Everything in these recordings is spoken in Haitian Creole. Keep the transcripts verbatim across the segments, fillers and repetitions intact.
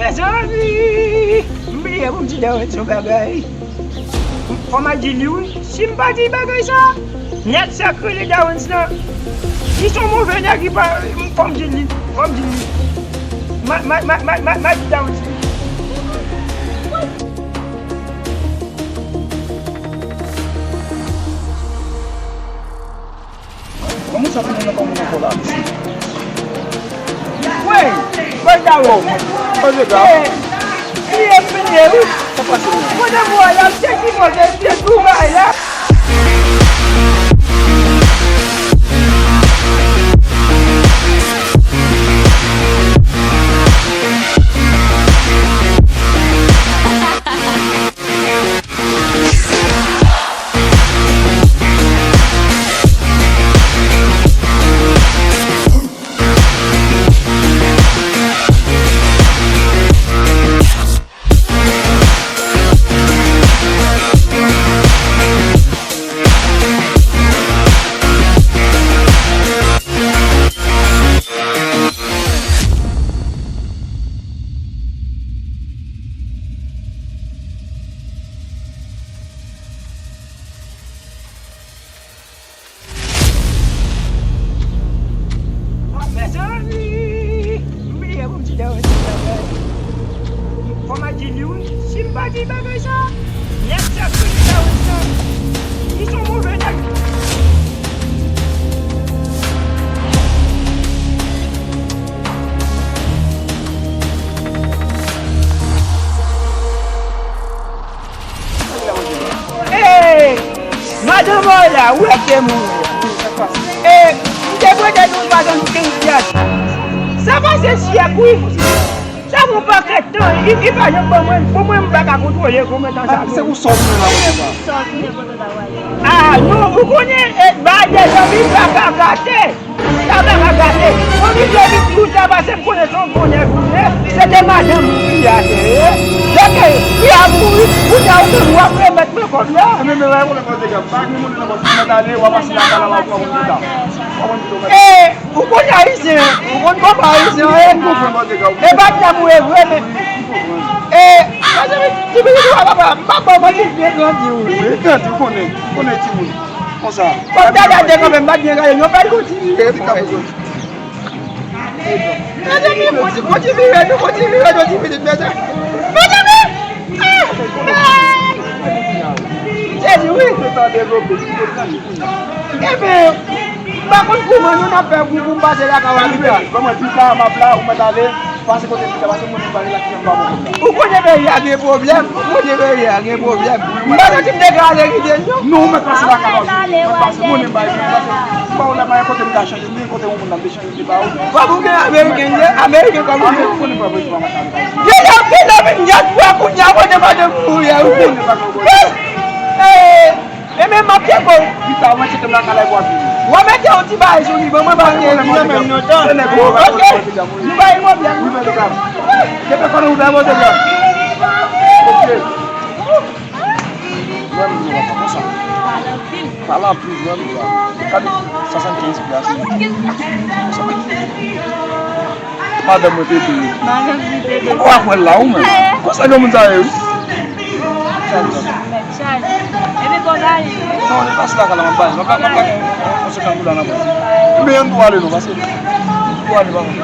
Mezanmi! M bliye pou m di Darens yon bagay. Fò m al di li wi. Si m pa di bagay sa, nèg sa k rele Darens lan, li se yon move nèg, li pa, fò m di li, fò m di li. Ma, ma, ma, ma, ma, ma di Darens li. Kòman sa tounen nan kòman nan kò la, mesye? Wey! Bòl da wey! Bòl de ga! Li e fini wi! Sa pase? Mwen nan mwen la, se ki mwen de Dubai la. Mezanmi! M bliye pou m di Darens yon bagay. Fò m al di li wi. Si m pa di bagay sa, nèg sa k rele Darens lan, li se yon move nèg. Hey! Madan Mòla, ou wè ke moun. Hey! M te prete nou madan nou kenz pyas. Sa pase syèk wi. Sa gon pakèt tan, li, li pa janm ban mwen, pou mwen m pa ka kontwole konbyen tan sa. Se pou sa w tounen la, ou di sa. Ah, non, ou konnen, e, bagay de zanmi pa ka gate. Sa pa ka gate. Zanmi de zanmi, tout sa pase, m konnen se yon bon nèg ou ye. Se te madanm ou ki a te ye. Dèke li a mouri, kounye a ou menm w ap remèt mwen kòb la. E men, men, wè, ou lè pa te gen, pa gen moun nan pòs, ou mèt ale, w ap pase lakay la, w ap pran moun pita. W ap pran moun pita. E, ou konn ayisyen, ou konn kòman ayisyen ye. E pa t la mouri vre, men. E, mezanmi, ti pitit ou a papa, m pa ba w manti, byen grandi, wi. Wi, grandi, ou konnen, ou konnen timoun. Konsa. Fòk dada de kanmenm, m pa t byen gade, non, pa l kontinye. Mezanmi, kontinye, kontinye, kontinye, kontinye, mezanmi. Mezanmi! Ah! Jezi, wi. Ebyen, m pa konn kouman nou n ap fè pou, pou m pase lakay w a pita. Kòman pita, m ap la, ou mèt ale, pase kote pita, pase moun pa la ki nan pa bon. Ou konnen peyi a gen pwoblèm, ou konnen peyi a gen pwoblèm. M pa santi m te ka ale kite l, non. Non, ou mèt pase lakay w a pita, ou mèt pase, moun m bay, m pase, m pa wè la, pa gen kote m ka chanje, ni kote yon moun ap chanje. Kòm ou gen ameriken, ye ameriken kòm ou gen. Gen lè, gen lè vin yèt fwa kounye a, mwen te mande pou ou yè, wi. Ee, e men m ap tcheke w. Pita, mwen tcheke m lakay la, w ap vini. W ap mete yon ti bagay sou li, bon, mwen pa gen li nan men m non tan. Ok, nou pa gen pwoblèm. Depi konnen ou fè mwen te byen. Ok. Mwen menm, nou pa konsa. Pale anpil. Pale anpil, mwen menm la. Gade, swasannkenz plas. Konsa. Madanm mwen te di. Madanm mwen te di. Ou pa kwè l la, ou menm. Konsa gen moun sa ye, wi. Mèt chaje. Epi kòb la, wi. Non, li pase lakay la, m ap bay. M ap bay, m ap bay yon, yon senkant dola nan pòch. Men ann tou ale non, paske ann tou ale, pa konn.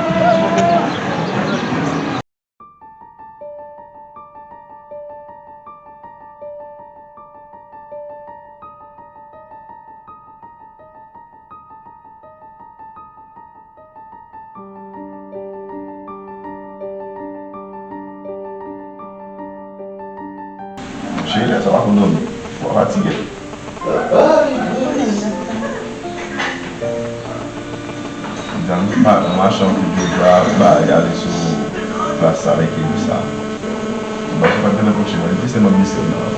Cheri, lè sa w pa konn dòmi. W ap fatige. Dam, ma-, machan pou Jodra bay ale sou plas sa avèk Elisa. Mwen pa t gentan kouche, mwen te sèlman blese nan.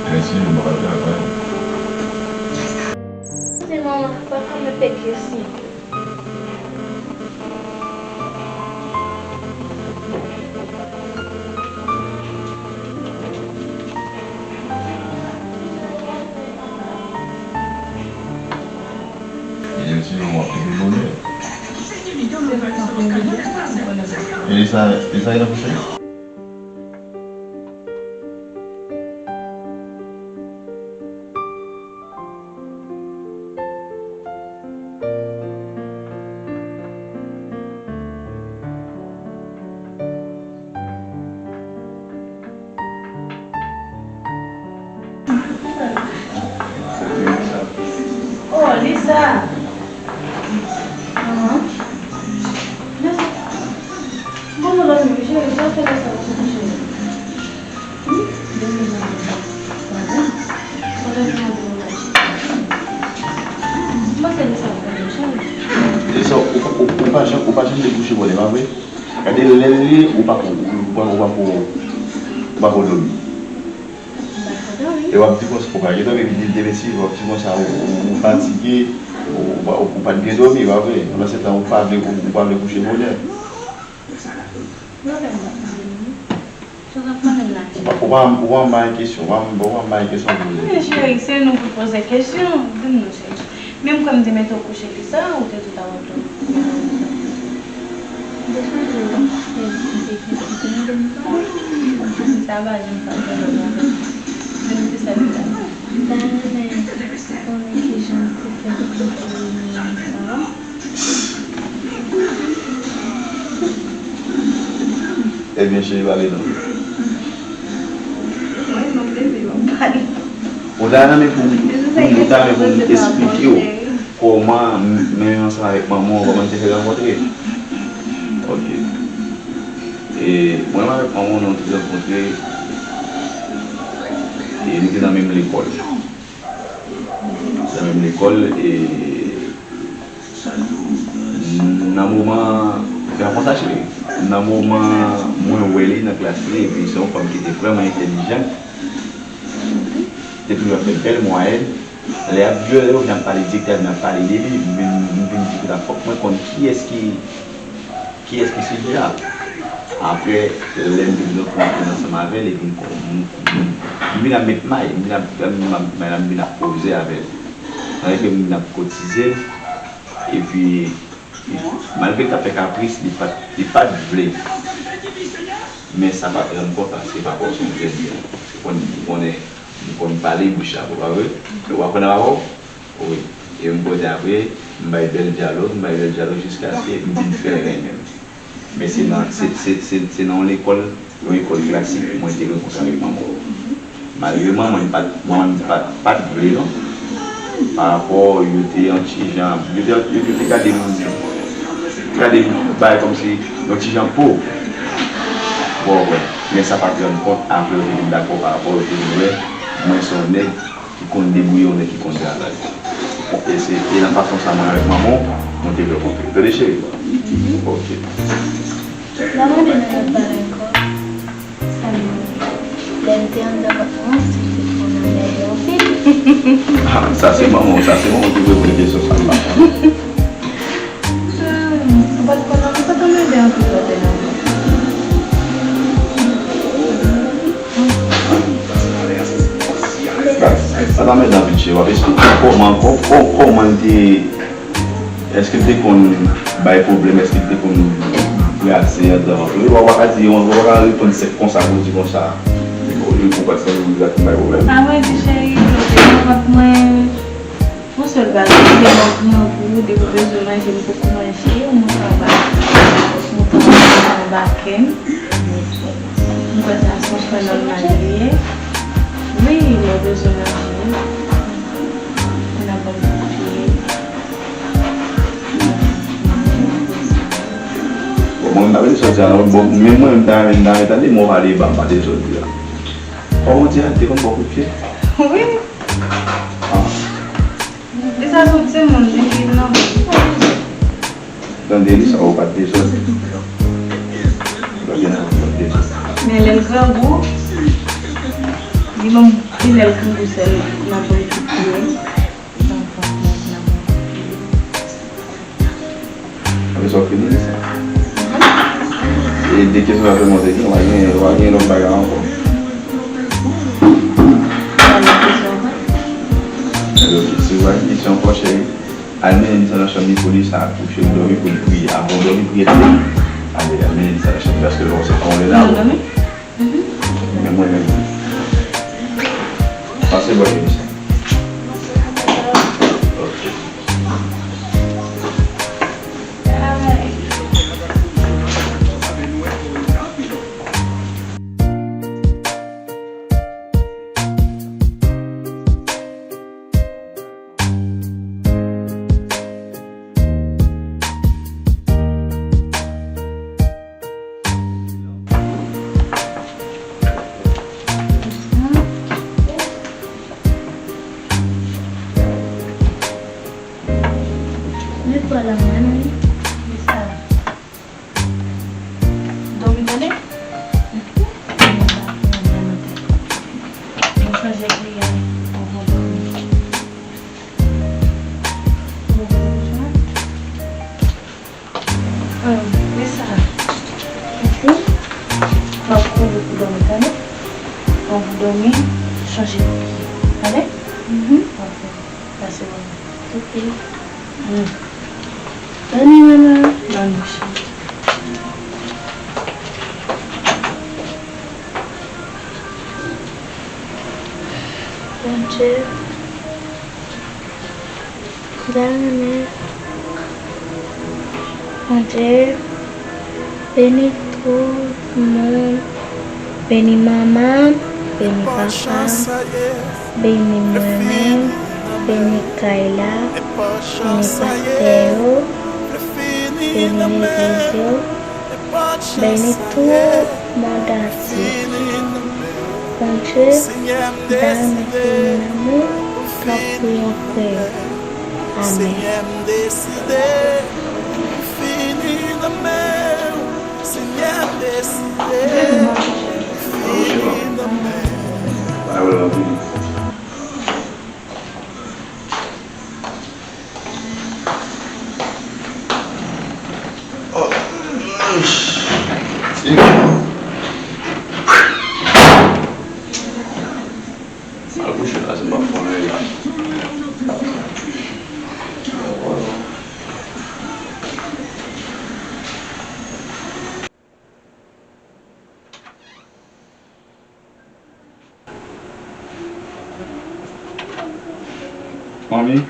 Mèsi, mwen pa t gentan. Se manman, papa mwen pèdi osi. Li di m si yo w ap kite bonè. Se mwen k ap fè yon video. Elisa, Elisa gen nan kouche? Oh, Lisa! Manman. Bon, nou lòt wi, cheri, sa fè lè sa ou kouche. Hmm? Depi jan ou madan. Bon, lè nou madan ou mache. Mwen se Lisa ou konnen, cheri. Lisa, ou pa, ou, ou pa janm, ou pa janm te kouche bò lè, pa vre? Gade lè l ye, ou pa ko, ou pa, ou pa ko, ou pa ko dòmi. E w ap di konsa, ou pa gen dòmi, epi di l te mesi, w ap di konsa, ou, ou, ou fatige, ou, ou pa, ou pa t byen dòmi, pa vre? Pandan se tan, ou pa vle, ou, ou pa vle kouche bonè. Ou pa, ou pa, ou pa bay kesyon, ou pa, ou pa bay kesyon poze. Men cheri, se nou pou poze kesyon. Di m non, cheri. Menm kwè m te mete w kouche ki sa, ou te tou ta wè tou. Sa va, jan m pa fè lòt bagay. Men m te sa deja. M ta renmen konnen kijan w te fè pou w te renmen sa. Ebyen, cheri, pale non. Mwen, mwen plezi, mwen pale. Ou ta renmen pou m, pou m, ou ta renmen pou m esplike w kòman m, menm ansanm avèk manman w, kòman n te fè rankontre? Ok. E mwen menm avèk manman w, nou te rankontre, e nou te nan menm lekòl. Nan menm lekòl, e nan moman, fè konsa, cheri. Nan moman mwen wè li nan klas li, epi se yon fanm ki te vrèman entèlijan, te toujou ap fè bèl mwayèn. Lè y ap vyole, yo vin ap pale direktè, vin ap pale de li, m vin, m vin di, kouta, fòk mwen konn kiyès ki, kiyès ki sijè a. Apre, lè m vin rankontre ansanm avè l, e vin kon, m, m, m vin ap met may, m vin ap, m ap met may la, m vin ap koze avè l. Tandis ke m vin ap kotize l, epi, malgre l t ap fè kapris, li pa t, li pa t vle. Men sa pa t rann kont, paske papa w se yon jèn fi. Ou konn, ou konnen, m konn pale bouch la, pa vre? Ou aprann avè w? Wi. E m kote apre, m bay bèl dyalòg, m bay bèl dyalòg jiskaske m vin fè l renmen m. Men se nan, se, se, se, se nan yon lekòl, yon lekòl klasik, mwen te rankontre avèk manman w. Malgre manman m pa t, manman m pa t, pa t vle non. Pa rapò yo te yon ti jan, yo te, yo te gade m, gade m bagay kòmsi yon ti jan po. Bon, bon. Men sa pa t rann kont, apre yo te vin dakò pa rapò yo te vin wè mwen se yon nèg ki konn debouye, yon nèg ki konn travay. E se, e nan fason sa mwen avèk manman w, nou te rankontre. Tande cheri? Ok. Nan mande nou lòt bagay ankò. Sa nou, lè n te anndan vant manman w, si w te konn anmède anpil. Ah, sa se manman w, sa se manman w ki poze m kesyon sa, m pa konn. Hmm, ou pa t konn anmède, ou pa t anmède anpil lè w te nan vant. Pa, pa t anmède anpil, cheri, w ap esplike kòman, kò-, kò-, kòman l te Èske l te konn bay pwoblèm? Èske l te konn brase anndan vant ou? Ou pa ka di, ou pa ka reponn sèk konsa pou di konsa. Ou, ou pa t santi li t ap bay pwoblèm? Avrèdi, cheri, lè w te nan vant mwen, yon sèl bagay, se mwen pou mwen pou ou, depi w bezwen manje, m poko manje, ou montre anba, ou montre anba kè m. M kwè sa se yon fè nòmal li ye. Wi, lè w bezwen manje, ou nan ban m kout pye. Bon, mwen, m pa vle sòti a non. Bon, men mwen, m ta renmen, m ta renmen tande mwen pale ba m pa te sòti a. Kòman w di a, te konn ba w kout pye? Wi. Ah. Li sa se yon timoun, li viv nan. Tande li sa, ou pa te sòti. Ou pa gen nan ou pa te sòti. Men lè l grangou, li ban m, li lè l grangou sèl nan ban m kout pye. Apre sa, w fini, Lisa? E de kesyon sa sèlman w te gen, w pa gen, w pa gen lòt bagay ankò? Ebyen, ok, si w pa gen kesyon ankò, cheri, al mennen Lisa nan chanm li pou Lisa kouche, pou dòmi, pou li priye. Avan w dòmi, priye pou li. Ale, al mennen Ou vle nan dòmi? Men mwen menm. Pase bò vini sa. Ok. Li pa la menm, li. Sa. Dòmi tande? Mwen chanje pliye. Mwen dòmi. Mwen dòmi. Hum, men sa. Epi, m ap kouvri pou dòmi, tande? Bon, pou dòmi, chanje pliye. Tande? Mhm. Ok. Pase bon. Ok. Hum. Bòn nuit, manman. Bòn nuit, cheri. Bondye. Bondye beni tout moun. Beni manman, beni papa, beni mwen menm, beni kay la, beni pastè yo, beni legliz yo. Beni tout mond antye. Bondye ba nou fini lanmou k ap pou yon frè yo. Amèn. Manmi?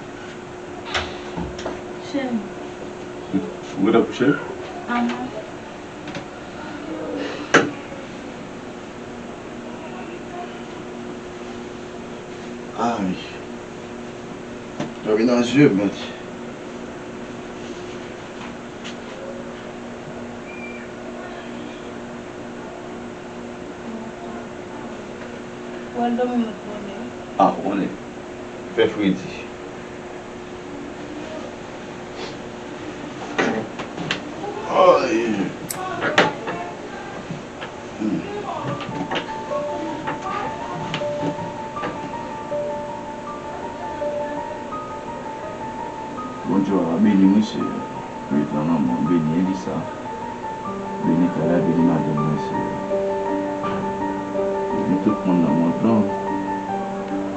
Cheri. Ou gentan kouche? Ahan. Ay. Dòmi nan zye m, mèt. Ou al dòmi mwen konnen. Ah, ou konnen. Fè fredi. Ay. Hmm. Bondye w a beni mwen, Seyè. Mwen nan men w, beni Elisa. Beni kay la, beni madanm mwen, Seyè. Beni tout moun nan mond lan.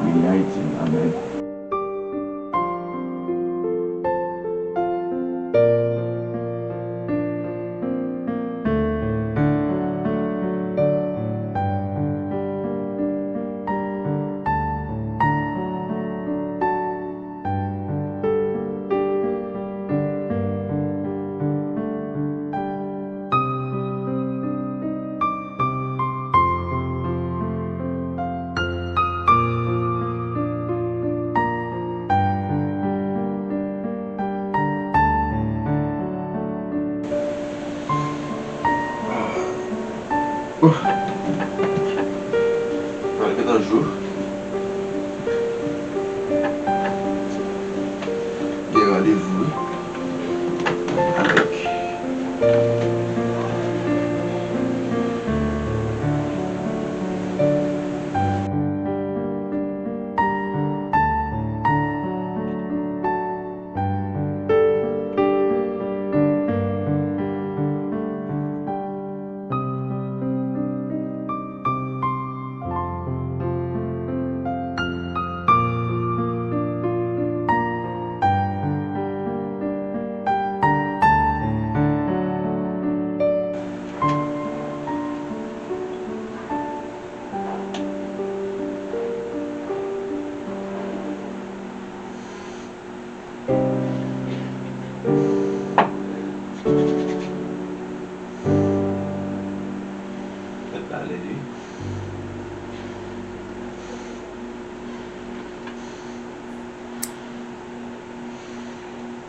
Beni Ayiti. Amèn. Pral gentan jou. Gen randevou, wi. Avèk.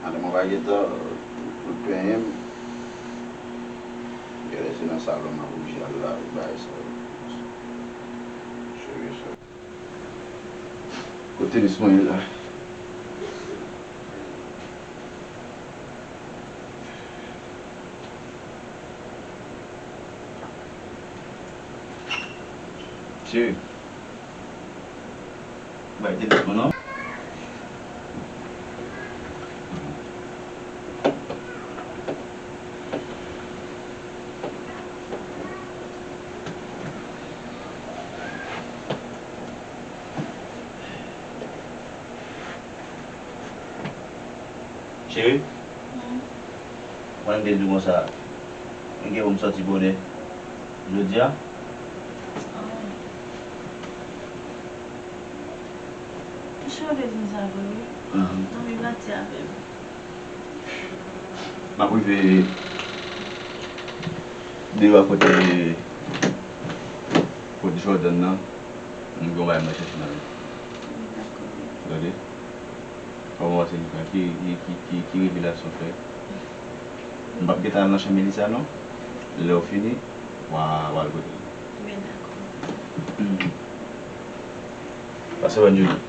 Madanm mwen pa gentan fout penyen m. Genlè se nan salon m ap oblije al lave bagay sa yo. Cheve sa. Kote tenis mwen ye la? Cheri, bay tenis mwen non. Cheri, ou konnen m te di w konsa, m gen pou m sòti bonè jodi a. Misye vle di m sa vre wi. Ann wi, pati avè m. M ap rive deyò a kote, kote Jordan nan. M gen yon bagay m pral chèche nan men. Tande? Kòman w panse li fè? Ki, ki, ki, ki, ki revelasyon w fè? M p ap gentan al nan chanm Melissa non. Lè w fini, w a, w a al kote li. Pase wè Julie.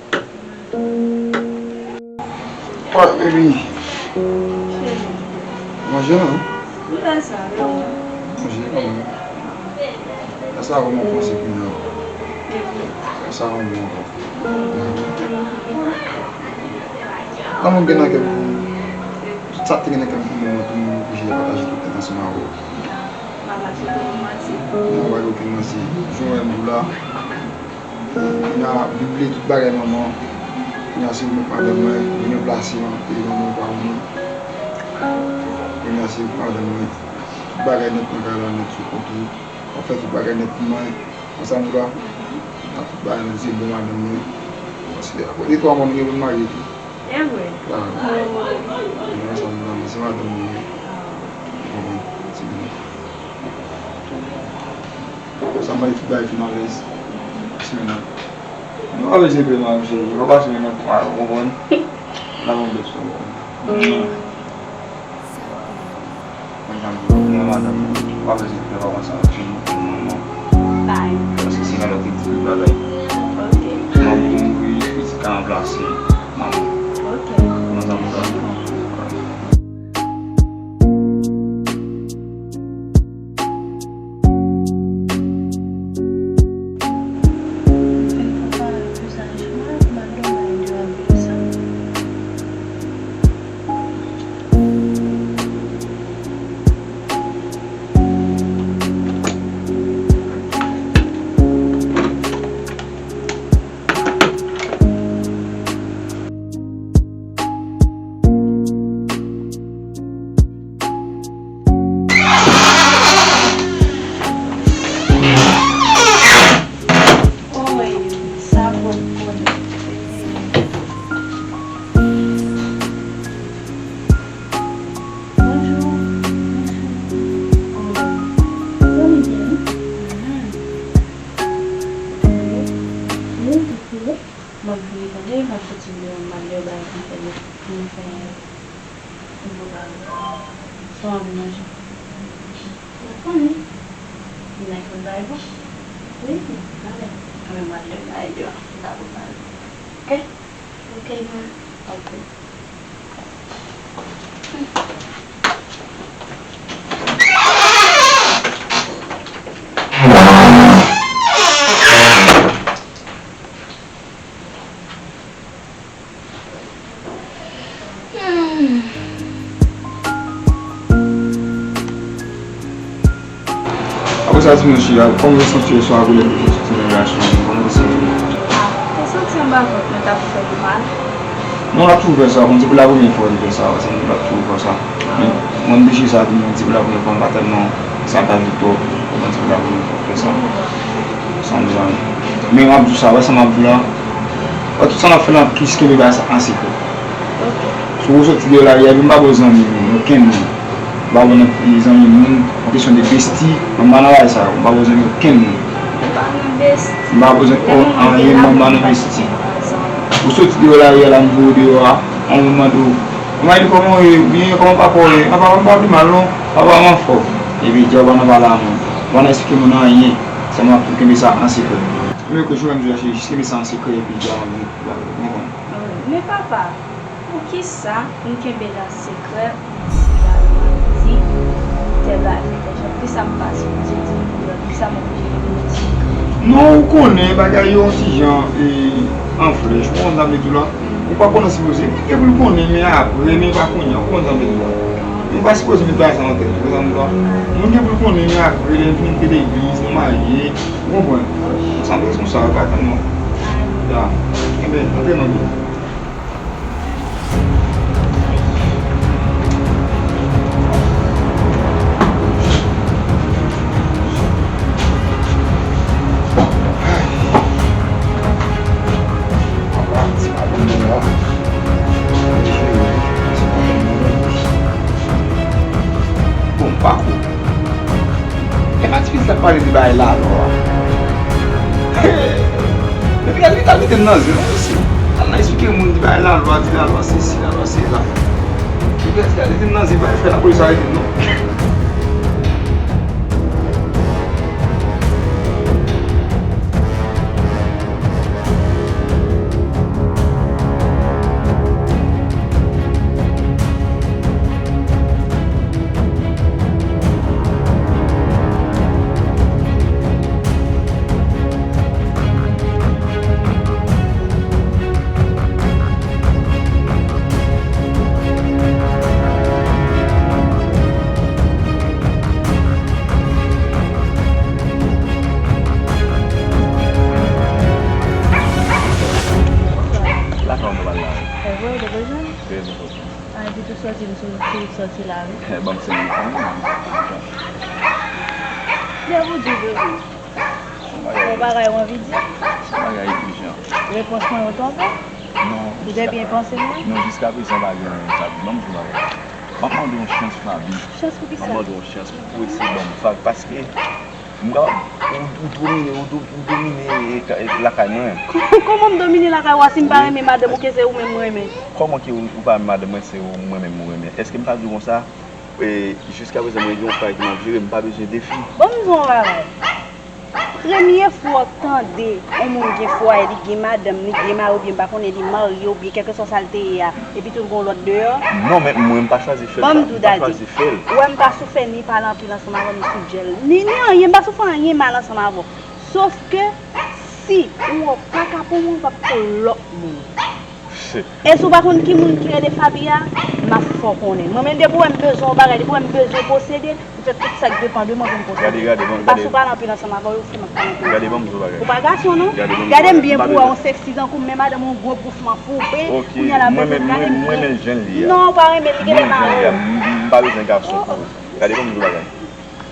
What, baby? Manje non? Manje kanmenm. Lè sa kòman w panse kounye a? Lè sa kòman w ankò? Lanmou gen nan kè m pou, tout sa k te gen nan kè m pou moman pou m oblije pataje tout tèt ansanm avè w. M pa pral ba w okenn manti. Jan w wè m la, kounya, blible tout bagay manman. Kounya, se ou menm madanm mwen, ou menm plase m, e manman w pa ou menm. Kounya, se ou k madanm mwen. Tout bagay nèt nan kay la, nèt sou kont ou. W ap fè tout bagay nèt pou mwen. Konsa nou la. Tout bagay nèt, se bon madanm mwen. Paske apre de twa mwa, nou gen pou n marye tou. E vre? Ah. Mwen, sa m nan, se madanm mwen. Ou konprann? Se byen. Sa m bay tout bagay fin alèz. Semèn nan. Nou pa bezwen pè non, mesye. Nou pa pase menm nan twa, ou konprann? N ap yon bèt sou ou. Mwen janm di w, mwen madanm mwen. Ou pa bezwen pè, pa konsa, se nou, pou mwen, non. Paske se nan lòt ki di tout bagay. Ok. Manman m mouri, pitit ka ranplase manman. Ok. Mwen janm di w. Bonjou. Bonjou. Ou byen? Mhm. Ou byen? Wi, tout byen. M ap vini tande, m ap soti deyò, m al deyò bay pou m fè, pou m fè, pou m prepare. Sa w anvi manje? Ou konnen. Vin ak yon bagay bon. Wi, talè. Anben m al deyò, m al deyò, m ta prepare. Ok? Ok, ma. Ok. Apre sa, di mwen, Sheila, kòman w te santi w yè swa apre lè nou te soti nan relasyon an? Kòman w te santi w? Ah, te santi anba vant mwen t ap fè m mal. Non, l ap toujou fè sa. Bon, se pou la premyè fwa li fè sa, paske li pa t toujou fè sa. Men, mwen, m te cheri sa, di mwen, se pou la premyè fwa, m pa tèlman sa ta vit twòp. Kòman se pou la premyè fwa w fè sa? Sa m di la. Men, m ap di w sa, wè sa m ap di w la. Wè, tout sa n ap fè la, plis kenbe bagay sa an sekrè. Ok. Si w soti deyò lari a, epi m pa ba w zanmi moun, okenn moun. M pa ba w zanmi moun, an kesyon de besti, m pa nan bagay sa yo. M pa ba w zanmi okenn moun. M pa bezwen anyen, m anba nan esti. Ou soti deyò lari a la, m voye w deyò a. An mwen mande w, mwen mande kòman w ye, ou byen, kòman papa w ye? An papa m pa pi mal non, papa m anfòm. Epi djòb pa nan pale a moun. Ou pa nan eksplike moun anyen, sèlman ap tou kenbe sa an sekrè. Mwen ke jou menm jou a, jis kenbe sa an sekrè epi djòb an vin, mwen konnen. Men papa, poukisa m kenbe l an sekrè? Pou m di lalwa di tèl bagay fè tèl jan. Poukisa m pa sipoze di moun dèyò? Poukisa m oblije kenbe l an sekrè? Non, ou konnen bagay yo yon ti jan, e, an flèch. Ou konn sa m vle di w la? Ou pa konn an sipoze. Li gen pou l konnen, men apre, men pa kounye a. Ou konn sa m vle di w la? Ou pa sipoze met bagay sa nan tèt ou. Ou konn sa m vle di w la? Moun gen pou l konnen, men apre, lè n fin te legliz, nou marye. Ou konprann? Sa m vle di w sa, ou pa tann non. Ya. Enben, antre nan byen. Bon, pa kou. E pa ti fi sa k pale de bagay lalwa a. Epi al li t al mete m nan zen, non, mesye. Al nan eksplike moun de bagay lalwa, di lalwa sesi, lalwa sela. Epi al li t al mete m nan zen, pa fè lapolis arete m, non. Lakay w nou pral la wi. Evre, ou te bezwen m? Trè enpòtan. A, epi tou sòti m sou, sou sòti la wi. Ban m senk minit. Lè ou di bezwen. Yon bagay ou anvi di? Yon bagay ijan. Repons mwen yo tonbe? Non. Ou te byen panse mwen? Non, jiska prezan pa gen anyen sa. Ban m di w bagay. M ap mande yon chans, Faby. Chans pou ki sa? M ap mande yon chans pou eseye ban m vag, paske m kapab, ou, ou domine, ou do-, ou domine, e, ka-, e, lakay mwen. Kòman m domine lakay ou a si m pa renmen madanm ou ke se ou menm m renmen? Kòman ke ou, ou pa renmen madanm mwen, se ou mwen menm ou renmen? Èske m pa di w konsa? E, jiska prezan mwen gen yon fwaye ke m ap jere, m pa bezwen defi. Ban m di w yon bagay. Premye fwa w tande yon moun gen fwaye, li gen madanm, li gen mari oubyen m pa konnen li marye oubyen kèlkeswa sa l te ye a, epi tou l gen yon lòt deyò. Non, men mwen m pa chwazi fè l. Ban m di w, Daddy, ou wè m pa sou fè ni pale anpil ansanm avè w ni sou djèl, ni, ni anyen, m pa sou fè anyen mal ansanm avè w. Sof ke si ou wè w pa ka pou moun, w ap pou lòt moun. E si w pa konn ki moun ki rele Faby a, m ap fè w konnen. Mwen menm, depi w wè m bezwen yon bagay, depi w wè m bezwen posede, m fè tout sa k depann de mwen pou m posede. Gade, gade, ban m, m pa sou pale anpil ansanm avè w, ou fè m ap pale anpil ansanm avè w. Ou pa gason non. Gade m byen pou w wè yon seksi tankou m, men madanm ou yon gwo bouf manfouben. Kounye a la, mwen menm, mwen renmen jan l ye a. Non, ou pa renmen, li genlè mare w. M pa bezwen gason pou ou. Gade ban m di w bagay.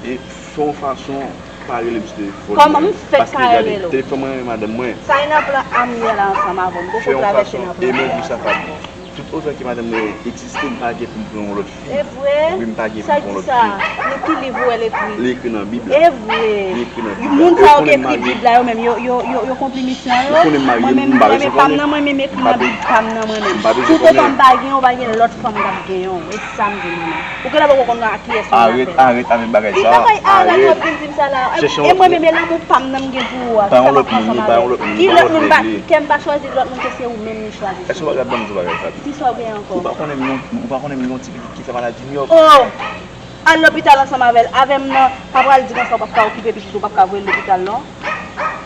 E fè yon fason pa rele m sou telefòn mwen. Kòman m fè ka rele w? Telefòn mwen renmen madanm mwen. Sa e nan plan a m ye la ansanm avè w. M poko travèse nan plan a. E mwen di w sa, Faby. Tout otan ke madanm mwen egziste, m pa gen pou m pran yon lòt fi. E vre? Wi, m pa gen pou m pran yon lòt fi. Sa di sa? Nan ki liv ou wè l ekri? Li ekri nan Bib la. E vre? Li ekri nan Bib la. Moun sa yo ki ekri Bib la, yo menm, yo, yo, yo, yo konpli misyon yo. Mwen menm, m renmen pa m nan mwen menm, m ekri nan Bib pa m nan mwen menm. Tout otan m pa gen yon, pa gen lòt fanm k ap gen yon. E sa m di mwen menm. Ou genlè poko konn a kiyès ou nan afè. Arèt, arèt avèk bagay sa. Ki bagay arèt w ap vin di m sa la? E mwen menm, e lanmou pa m nan m gen pou ou a. Pa yon lòt moun, pa yon lòt moun. Ki lòt moun? Kè m pa chwazi lòt moun ke se ou menm li chwazi. Èske w pa ka ban m di bagay sa? Kisa w gen ankò? Ou pa konnen m yon, ou pa konnen m yon ti pitit ki fè maladi myòp? Oh! Al lopital ansanm avè l. Avè m nan, pa pral di konsa w p ap ka okipe pitit ou, w p ap ka voye l lopital non.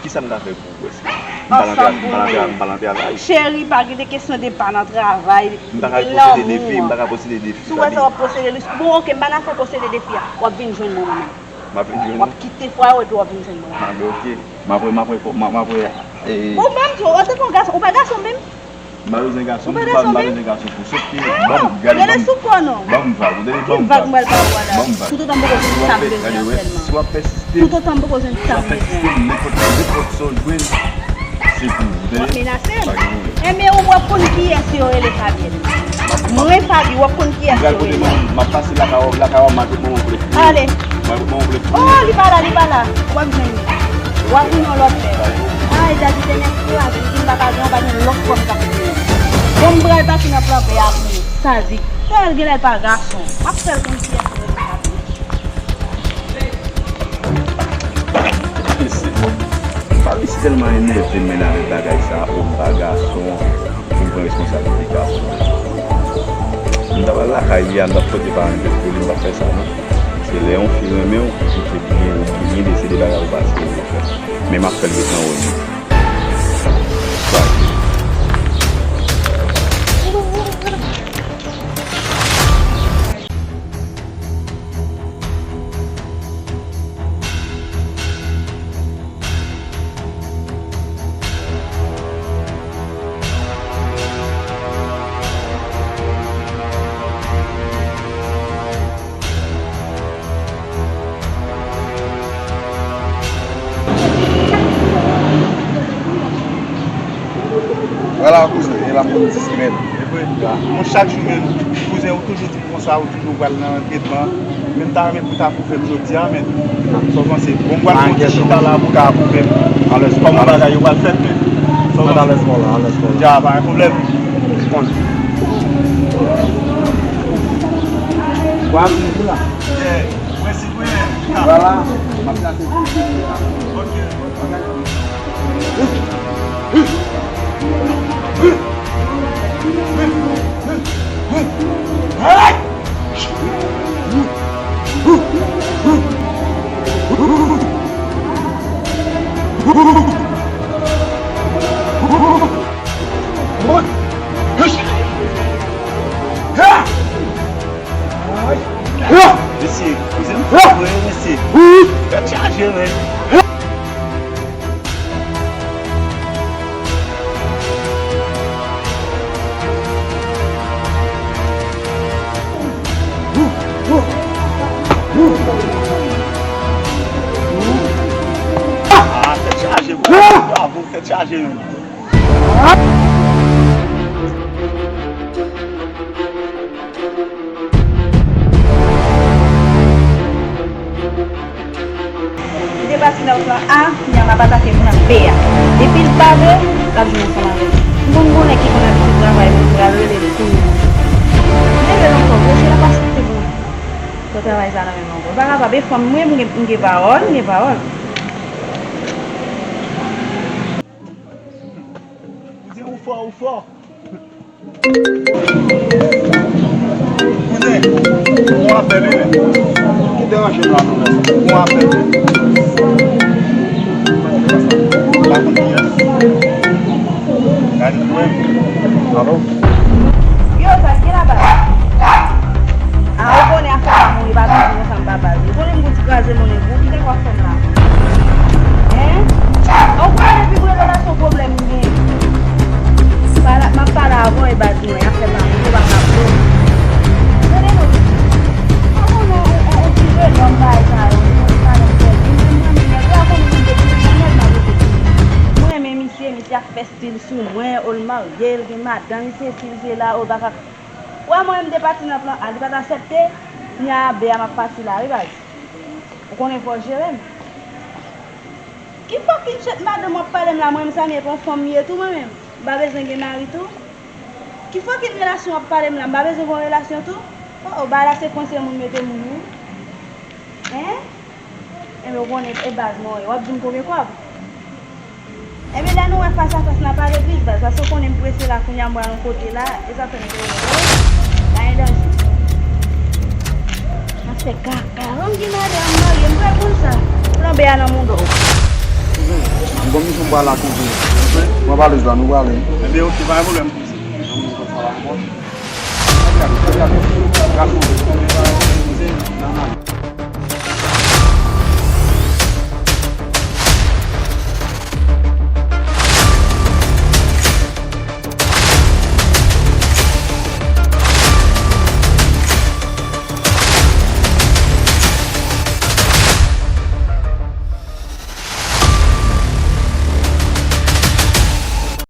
Kisa m ka fè pou ou, èske? M pa nan tra-, m pa nan tra-, m pa nan travay. Cheri, pa gen de kesyon de pa nan travay. M pa ka posede de fi, m pa ka posede de fi. Si w wè sa w ap posede li, bon, oke, m pa nan afè posede de fi a. W ap vin jwenn mwen, mwen menm. M ap vin jwenn ou? W ap kite fwaye w epi w ap vin jwenn mwen. A, ben, oke. M ap wè, m ap wè, m ap wè, e. Ou ban m di w, antanke yon gason, ou pa gason menm? M pa bezwen gason, m pa bezwen gason pou. Sof ke, ban m, gade, ban m, ban m vag, ou tande, ban m vag. Ki vag m pral ba ou a la? Ban m vag. Toutotan m poko jwenn sa m bezwen an sèlman. Si w ap pèsiste, toutotan m poko jwenn sa m bezwen an. Si w ap pèsiste, nenpòt, nenpòt sa w jwenn, se pou ou, ou tande? W ap menase m. Pa gen pwoblèm. Enben, ou w ap konn kiyès yo rele Fabienne. Mwen, Faby, w ap konn kiyès yo rele. M pral kote manman m, m ap pase lakay w, lakay w, m al kot manman w pou l eksplike. Ale. M al kot manman w pou l eksplike. Oh, li pa la, li pa la. W ap jwenn li. W ap vin yon lòt lè. Ay, Daddy te nèk kraze, si m pa pa gen, w pa gen lòt fòm k ap vini. Bon, m pral pase nan plan B a pou nou. Sadik. Fè l genlè l pa gason. M ap fè l konn kiyès mwen. Mesye, Paris tèlman enève m menm avèk bagay sa, o m pa gason, pou m pran responsablite gason. M ta pral lakay li a, m t ap pote paran m pou li, m p ap fè sa non. Se lè yon fi renmen w, ou te byen, ou te byen deside bagay ou pa deside fè. Men m ap fè l ret nan wòl li. Vwala, kouzen, e la m konn diskrèt. E vre? Mwen, chak jou menm, kouzen, ou toujou di m konsa, ou toujou pral nan tretman. Men m ta renmen pou w ta apwouve m jodi a, men. Sa w panse? Bon, m pral fè yon ti chita la pou w ka apwouve m. Kòman bagay yo pral fèt, men. Sa w panse? Alèz, mwen la, alèz, mwen la. Dja, pa gen pwoblèm. Ou konn. Vwala, m la. Yeah. Mwen si mwen. Vwala, m ap chèche pou w la. Ok. Mesye, kouzen m fò vre, mesye. Tèt chaje, men. Ah, tèt chaje, bravo, bravo, tèt chaje, men. Li te pati nan plan A, kounye a m ap atake moun nan B a. Depi l pa vle, l ap jwenn ansanm avè l. M konn konnen ki konn abitid travay, mwen pral rele l kounye a. M te rele l ankò, mesye la pa site mwen. Fò travay sa nan men m ankò. M pa kapab, e fanm mwen, m gen, m gen pawòl, m gen pawòl. Ou di ou fò, ou fò. Kouzen, ou ap bèl, wi, men. Ki deranje m la, non, men? Ou ap bèl, wi. La konn kiyès? Gade, wi. Alo? Yo, sa k gen la, baz? A, ou konnen afè pa moun, e pa toujou konsa m pa pale. Ou konnen m gon ti kraze monnen pou ou, kite kwa fanm la. Hein? Ou konnen depi m rele w la, se yon pwoblèm m gen. Pale, m ap pale avè w, e baz mwen, afè pa moun, ou pa ka pran. Tande non, pitit. Pa konnen yon, yon, yon ti jenòm bagay sa yo, yon ti madanm fè vin, vin pran minè, ou pa konnen moun depi yon nèg m ap rete. Mwen renmen misye, misye ap fè stil sou mwen, o l marye, l gen madanm, li se si, l se la, o l pa ka Ou wè mwen menm m te pati nan plan A, li pa t aksepte, kounye a B a m ap pati la wi baz. Ou konnen fò w jere m. Ki fucking shit madanm w ap pale m la, mwen menm sa m ye, pa yon fanm m ye tou mwen menm. M pa bezwen gen mari tou. Ki fucking relasyon w ap pale m la, m pa bezwen gen yon relasyon tou. Oh, oh, bagay la se kwense moun mete moun wi. Hein? Enben, ou konnen, e baz mwen, w ap di m konbyen kòb? Enben, lè nou wè fas a fas, n a pale plis baz, paske w konnen m prese la, kounye a m pral yon kote la, e sa fè m te rele w. Pa gen danje. N ap fè kaka. Wan m gen madanm marye, m pral konn sa. Plan B a nan mouda w. Kouzen, m gon misyon m pral la, kouzen. Pran valiz la, nou prale. Enben, oke, pa gen pwoblèm, kouzen. Nan moun konn sa la ankò. Gade, gade, gade. Gason, kouzen, nan mari.